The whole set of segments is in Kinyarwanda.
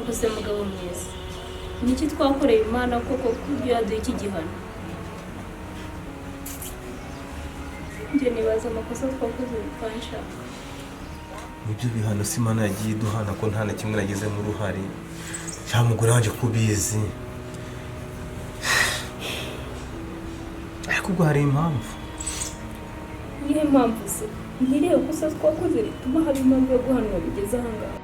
Akoze mugabo mwiza, niki twakoreye Imana koko ku buryo yaduha iki gihano? Njye nibaza amakosa twakoze bikanshaka. Nibyo bihano si Imana yagiye iduhana ko nta na kimwe nagizemo uruhare, cyangwa umugore wanjye kubizi, ariko ubwo hari impamvu. Nihe mpamvu se? Ntirihe kosa twakoze rituma haba impamvu yo guhanwa bigeze ahangaha?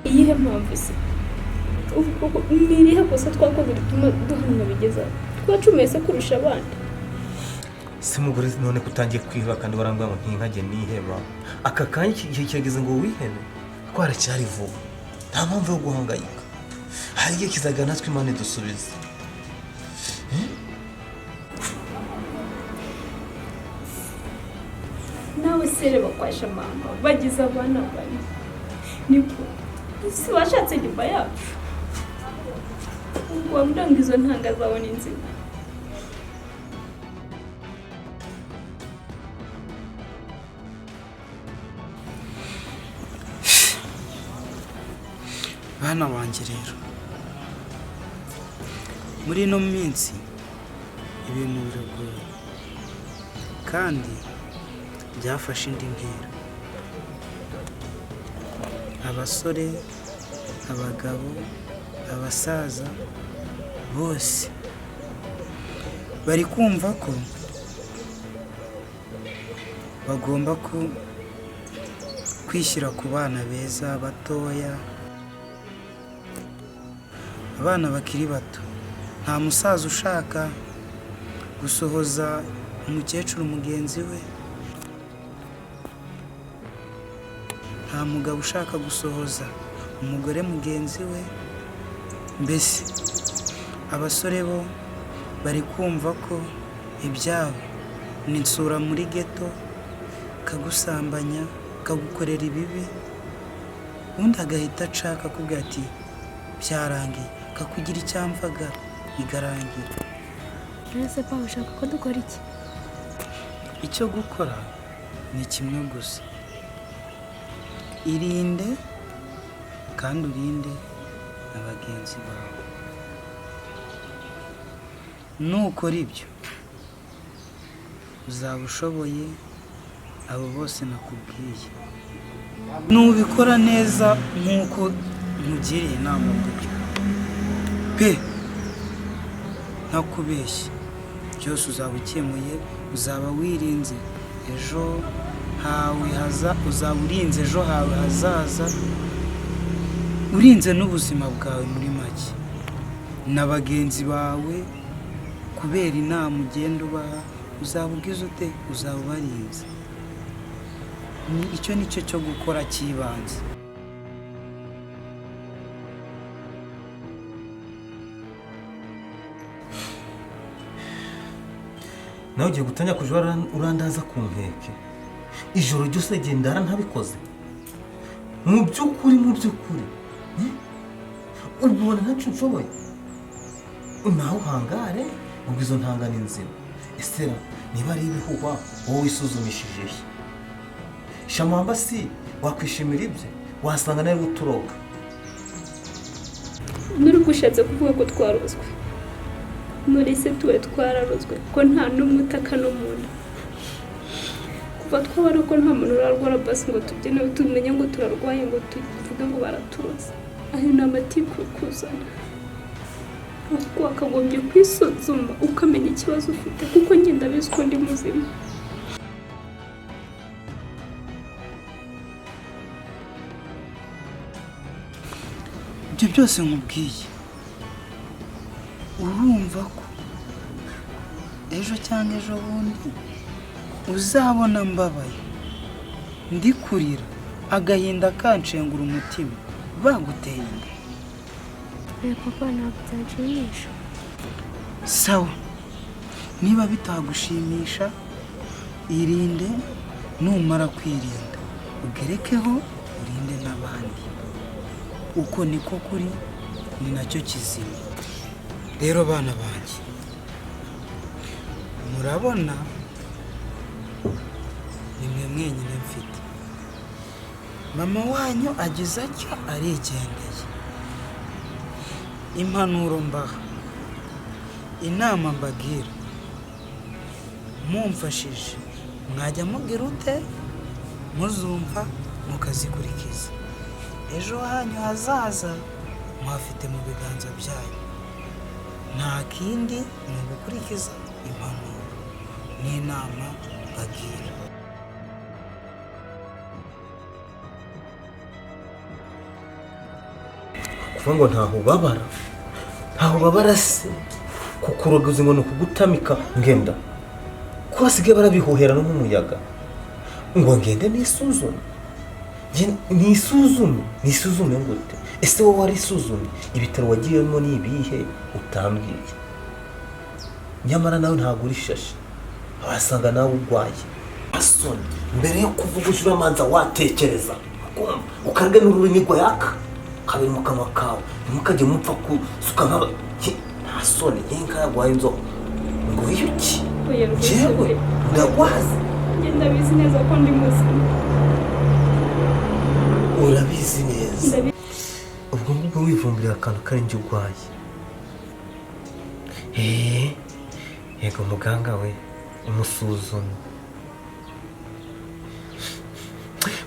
Iyihe mpamvu se? Ni irihe kosa twakoze rituma duhanwa bigeze aha? Twacumuye se kurusha abandi? Se mugore, none ko utangiye kwiheba kandi warambwira ngo ntinkajye niheba, aka kanya iki gihe kirageze ngo wihebe? Twaracyari vuba, nta mpamvu yo guhangayika. Hari igihe kizaga natwe Imana idusubize. Nawe se reba kwa Shamamba bagize abana bane, niko si bashatse nyuma yacu? Ubwo wambwira ngo izo ntanga zawe ni nzima? Bana banjye rero, muri ino minsi ibintu biragoye kandi byafashe indi ntera. Abasore, abagabo, abasaza bose bari kumva ko bagomba kwishyira ku bana beza batoya, abana bakiri bato. Nta musaza ushaka gusohoza umukecuru mugenzi we, nta mugabo ushaka gusohoza umugore mugenzi we. Mbese abasore bo bari kumva ko ibyabo ni nsura muri geto, kagusambanya, kagukorera ibibi, ubundi agahita ashaka akubwira ati byarangiye, kakugira icyamvaga bigarangira. Ese pa, ushaka ko dukora iki? Icyo gukora ni kimwe gusa: irinde kandi urinde na bagenzi bawe. Nukora ibyo uzaba ushoboye abo bose nakubwiye. Nubikora neza nk'uko nkugiriye inama gutyo pe, ntakubeshye, byose uzaba ukemuye, uzaba wirinze ejo hawe haza, uzaba urinze ejo hawe hazaza, urinze n'ubuzima bwawe muri make na bagenzi bawe. Kubera inama ugenda ubaha, uzaba ugize ute? Uzaba ubarinze. Icyo ni cyo cyo gukora cy'ibanze. Nawe ugiye gutangira kujya urandaza ku nkeke ijoro ryose, genda ntabikoze. Mu by'ukuri ubona ntacyo nshoboye, nawe uhangare ubwo izo ntanga ni nzima. Esera, niba ari ibihuhwa, wowe wisuzumishije he? Shamamba si wakwishimira ibye, wasanga nawe uturoga. Nubwo ushatse kuvuga ko twarozwe, none se tuwe twararozwe ko nta n'umwe utaka no mu nda kuva twabona ko nta muntu urarwara basi ngo tubyine tumenye ngo turarwaye, ngo tuvuge ngo baraturoze? Ayo ni amatiku kuzana. Ahubwo wakagombye kwisuzuma ukamenya ikibazo ufite, kuko njye ndabizi ko ndi muzima. Ibyo byose nkubwiye, urumva ko ejo cyangwa ejo bundi uzabona mbabaye, ndi kurira, agahinda kanshengura umutima, baguteye inda? Oya papa, ntabwo byanshimisha. Sawa, niba bitagushimisha, irinde. Numara kwirinda Ugerekeho urinde n'abandi. Uko niko kuri, ni nacyo kizima. Rero bana banjye, murabona ni mwe mwenyine mfite. Mama wanyu agize atyo arigendeye. Impanuro mbaha, inama mbagira, mumfashije mwajya mubwira ute, muzumva mukazikurikiza. Ejo hanyu hazaza muhafite mu biganza byanyu. Nta kindi ni ugukurikiza impanuro n'inama bagira. Kuvuga ngo ntaho ubabara, ntaho ubabara se kukurogoza ngo ni ukugutamika ngenda, ko basigaye barabihuhera no mu muyaga ngo ngende nisuzume. Nisuzume, nisuzume ngute? Ese wowe warisuzumye? Ibitaro wagiyemo ni ibihe utambwiye? Nyamara nawe ntabwo uri shashi, wasanga nawe urwaye. Asoni, mbere yo kuvuga ujye uramanza watekereza, ukarya n'ururimi rwaka kabiri mu kanwa kawe, ntimukajye mupfa kusuka nk'aba. Nta soni, nka yarwaye inzoka ngo wiyuki. Jewe ndagwaza. Ndabizi neza ko ndi muzima. Urabizi neza. Ubwo ngubwo wivumbira akantu kari njye urwaye. Yego muganga we, umusuzume.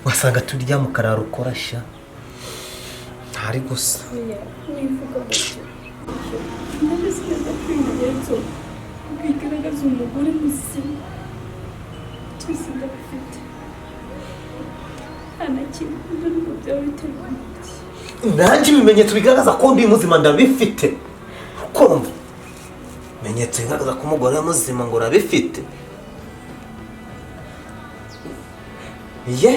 Wasanga turya mu kararo ukorasha. Ntari gusa. Wivuga gutyo. Ndabizi neza ko ibimenyetso bigaragaza umugore muzima byose ndabifite. Nta na kimwe nubwo byaba biterwa n'iki. Nanjye ibimenyetso bigaragaza ko ndi muzima ndabifite. Ukumva? Ibimenyetso bigaragaza ko umugore muzima ngo urabifite. Ye?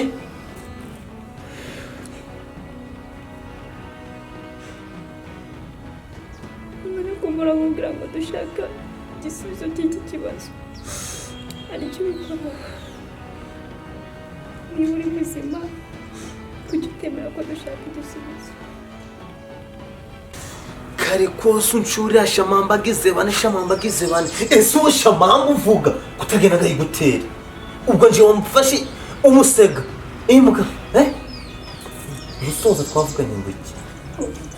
Ariko muramubwira ngo dushaka igisubizo cy'iki kibazo. Aricyo bikora. Niba uri muzima, kuki utemera ko dushaka igisubizo? Kare kose unshurira shamamba agize bane, shamamba agize bane. Ese uwo shamamba uvuga kutagenda akayigutera? Ubwo nje wamufashe umusega. Imuka, Gusoza twavuganye ngo iki?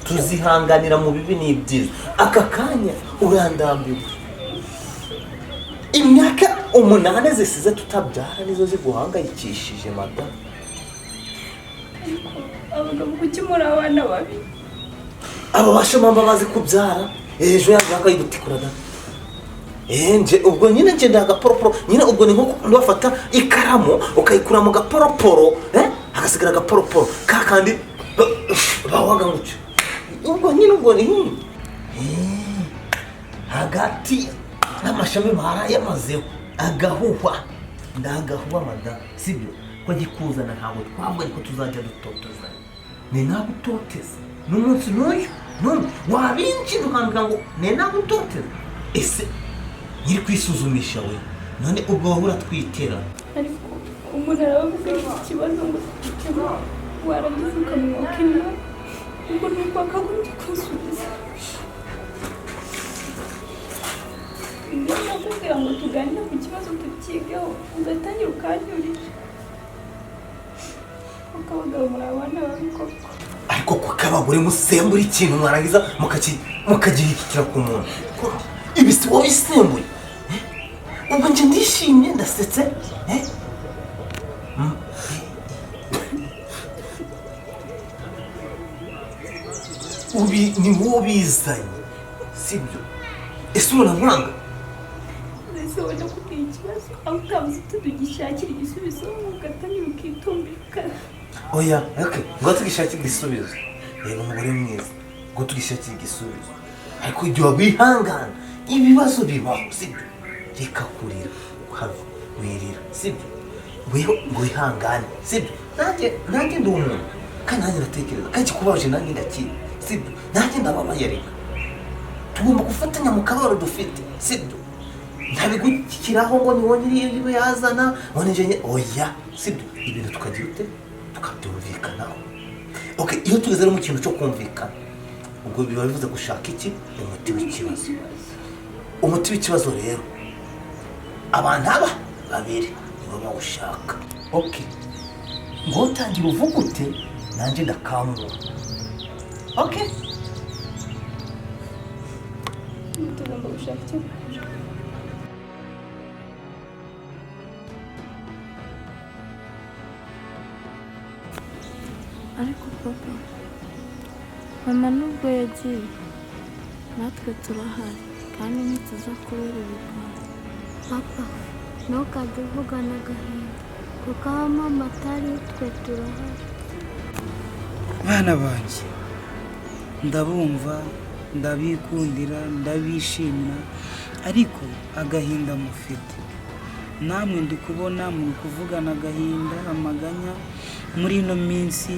Tuzihanganira mu bibi n'ibyiza. Aka kanya urandambiwe. Imyaka 8 zisize tutabyara nizo ziguhangayikishije madamu. Ariko abagabo kuki muri abana babi? Abo bashamamba bazi kubyara ejo yazaga yigutikuraga. Nje ubwo nyine nje ndagaporoporo nyine ubwo ni nko bafata ikaramu ukayikura mu gaporoporo, hagasigara agaporoporo kakandi bawaga ngucyo. Ubwo nyine ubwo ni hagati n'amashami barayamazeho agahuhwa. Ndagahuhwa madamu, sibyo? Ko gikuzana ntabwo twabwo ariko tuzajya dutoteza. Ni nagutoteza n'umunsi n'uyu none wabinjira ukambwira ngo ni nagutoteza. Ese nyiri kwisuzumisha we none ubwo wowe uratwitera? Ariko umuntu arabavuga iki kibazo ngo tugikemure, warangiza ukamwoka inyuma, ubwo ni uko wakagombye kunsubiza. Niba nakubwira ngo tuganire ku kibazo tukigeho, ugatangira ukanyurira. Kuko abagabo muri abana babi koko. Ariko kuko abagore musembura ikintu mwarangiza mukagihikira ku muntu. Ibi si wowe isembuye. Ubwo nje ndishimye ndasetse. Ubi ni wowe ubizanye, sibyo? Ese ubona nkwanga? Ese ubona kubwira ikibazo aho utabuze tugishakira igisubizo ugatangira ukitumbika. Oya, okay, ngo tugishakire igisubizo. Yego umugore mwiza, ngo tugishakire igisubizo. Ariko igihe wihangana, ibibazo bibaho, sibyo? Reka kurira, have wirira, sibyo? Weho ngo wihangane, sibyo? Nanjye ndi umuntu, kandi nanjye ndatekereza, kandi kikubabaje nanjye ndakira, sibyo? Nanjye ndababaye reka. Tugomba gufatanya mu kababaro dufite, sibyo? Ntabigukiraho ngo ni wowe nyiri yazana, ngo ni njye, oya, sibyo? Ibintu tukagira ute? Tukabyumvikanaho. Okay, iyo tugeze rero mu kintu cyo kumvikana, ubwo biba bivuze gushaka iki? Umuti w'ikibazo. Umuti w'ikibazo rero abantu aba babiri nibo bawushaka. Okay, ngo utangira uvuga ute, nanjye ndakamura. Okay. Tugomba gushaka icyo gukora. Ariko papa, mama nubwo yagiye, natwe turahari kandi ntituza kubera ibigwari. Papa, ntukajye uvugana agahinda kuko aho mama atari twe turahari. Bana banjye, ndabumva, ndabikundira, ndabishimira, ariko agahinda mufite namwe ndi kubona muri kuvugana agahinda, amaganya. Muri ino minsi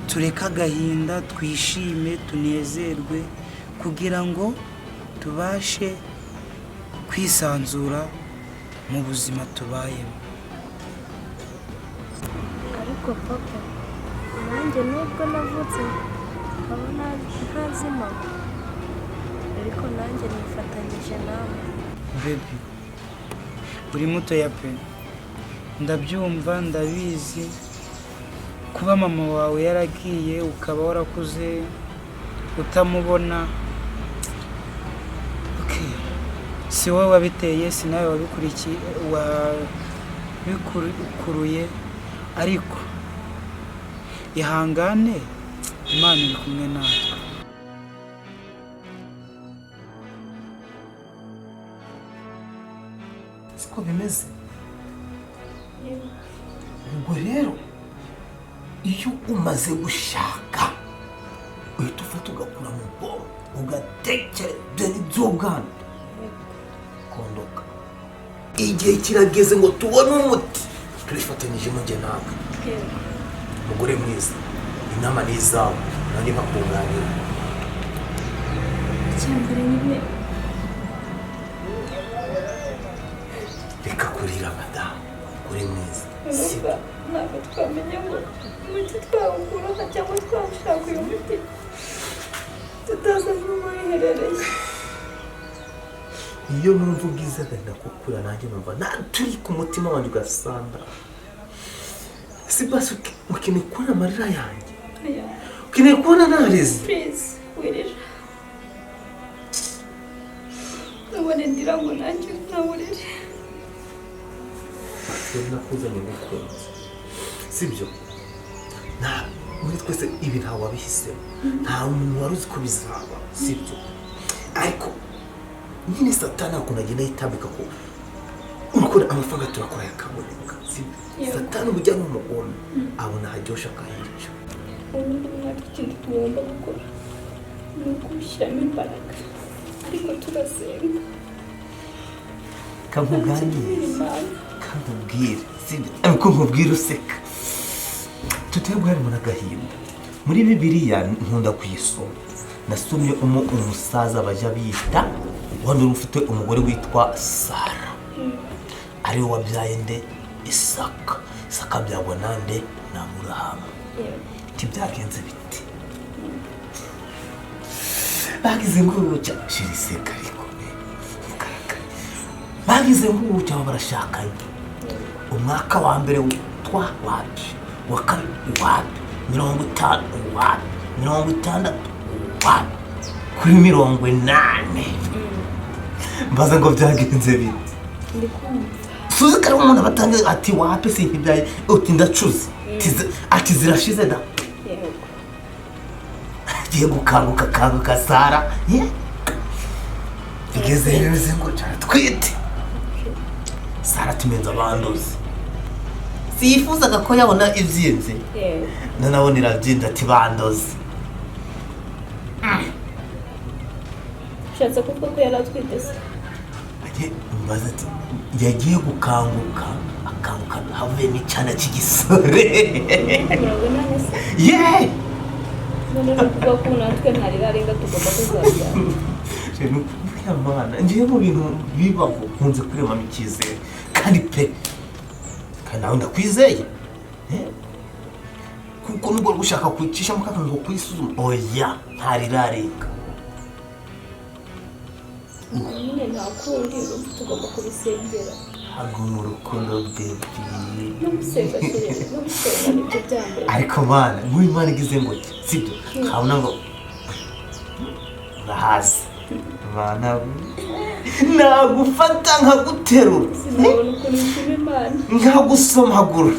tureke agahinda, twishime, tunezerwe kugira ngo tubashe kwisanzura mu buzima tubayemo. Ariko papa, nanjye nubwo navutse nkaba ntazi mama, ariko nanjye nifatanyije nawe. Baby, uri mutoya pe, ndabyumva, ndabizi kuba mama wawe yaragiye ukaba warakuze utamubona. Okay. Si wowe wabiteye, si nawe wabikurikiye, wabikuruye, ariko ihangane, Imana iri kumwe natwe. Siko bimeze. Ubwo rero iyo umaze gushaka, uhita ufata ugakura mu bwonko, ugatekereza ibyo ni by'ubwana kondoka. Igihe kirageze ngo tubone umuti turifatanyijemo njye nawe. Mugore mwiza, inama ni izawe, nanjye nkakunganira. Icyambere nyine, Reka kurira, madamu, mugore mwiza, si urumva ntabwo twamenya ngo umuti twawukuraho cyangwa twawushaka uyu muti tutazi aho uherereye. Iyo numva ubwiza agahinda ko kurira, nanjye numva naturi ku mutima wanjye ugasanda. Si basi ukeneye kubona amarira yanjye? Oya. Ukeneye kubona narize? Please, wirira, nubone ndira ngo nanjye nawurire. Rero nakuzanye ngukunze, sibyo? Nta muri twese ibi ntawe wabihisemo, nta muntu wari uzi ko bizaba, sibyo? Ariko nyine Satani akunda agenda yitambika ko urakora amafaranga, turakora yakaboneka, sibyo? Yego. Satani ubujya ni umugome, abona aharyoshye akahica. Ubundi natwe ikintu tugomba gukora ni ukubishyiramo imbaraga, ariko turasenga. Kamuganirize. Imana. Kankubwire, sibyo? Ariko nkubwire useka, tutari guharimo n'agahinda. Muri Bibiliya nkunda kuyisoma, nasomye umusaza bajya bita wari ufite umugore witwa Sara, ariwe wabyaye nde? Isaka. Isaka abyagwa nande? Na Aburahamu. Ntibyagenze biti bagize nguca shira iseka, ariko mukarakare bagize nguca baba barashakanye. Umwaka wa mbere twa wapi, uwa kabiri wapi, 50 wapi, 60 wapi, kuri 80 mbaza ngo byagenze bite? Ndi kumva. Suzi ko ari umuntu abatanga ati wapi, sinkibyaye, uti ndacuze. Ati zirashize da. Agiye gukanguka, kanguka Sara ye bigeze bimeze ngo twite Sara tumenze abanduzi, siyifuzaga ko yabona ibyinze. Nanabona irabyinda ati bandoze. Ushatse kuvuga ko yari atwite se? Agiye mbaza ati yagiye gukanguka, akanguka havuyemo icyana cy'igisore. 80 se? Ye. None ni ukuvuga ko natwe ntarirarenga tugomba kuzabyara? Rero buriya Mana, ngewe mu bintu bibaho nkunze kuremamo icyizere, kandi pe, kandi nawe ndakwizeye. Eh? Kuko nubwo gushaka kwicishamo kaka ngo kwisuzuma, oya, ntarirarenga. Nyine nta kundi, urumva tugomba kubisengera. Ntabwo mu rukundo, baby. No gusenga, chéri, no gusenga nibyo bya mbere. Ariko mana, nk'uyu Imana igize ngo sibyo, nkabona ngo urahazi mana, nagufata nkaguterura. Sinabona ukuntu nshima Imana. Nkagusomagura.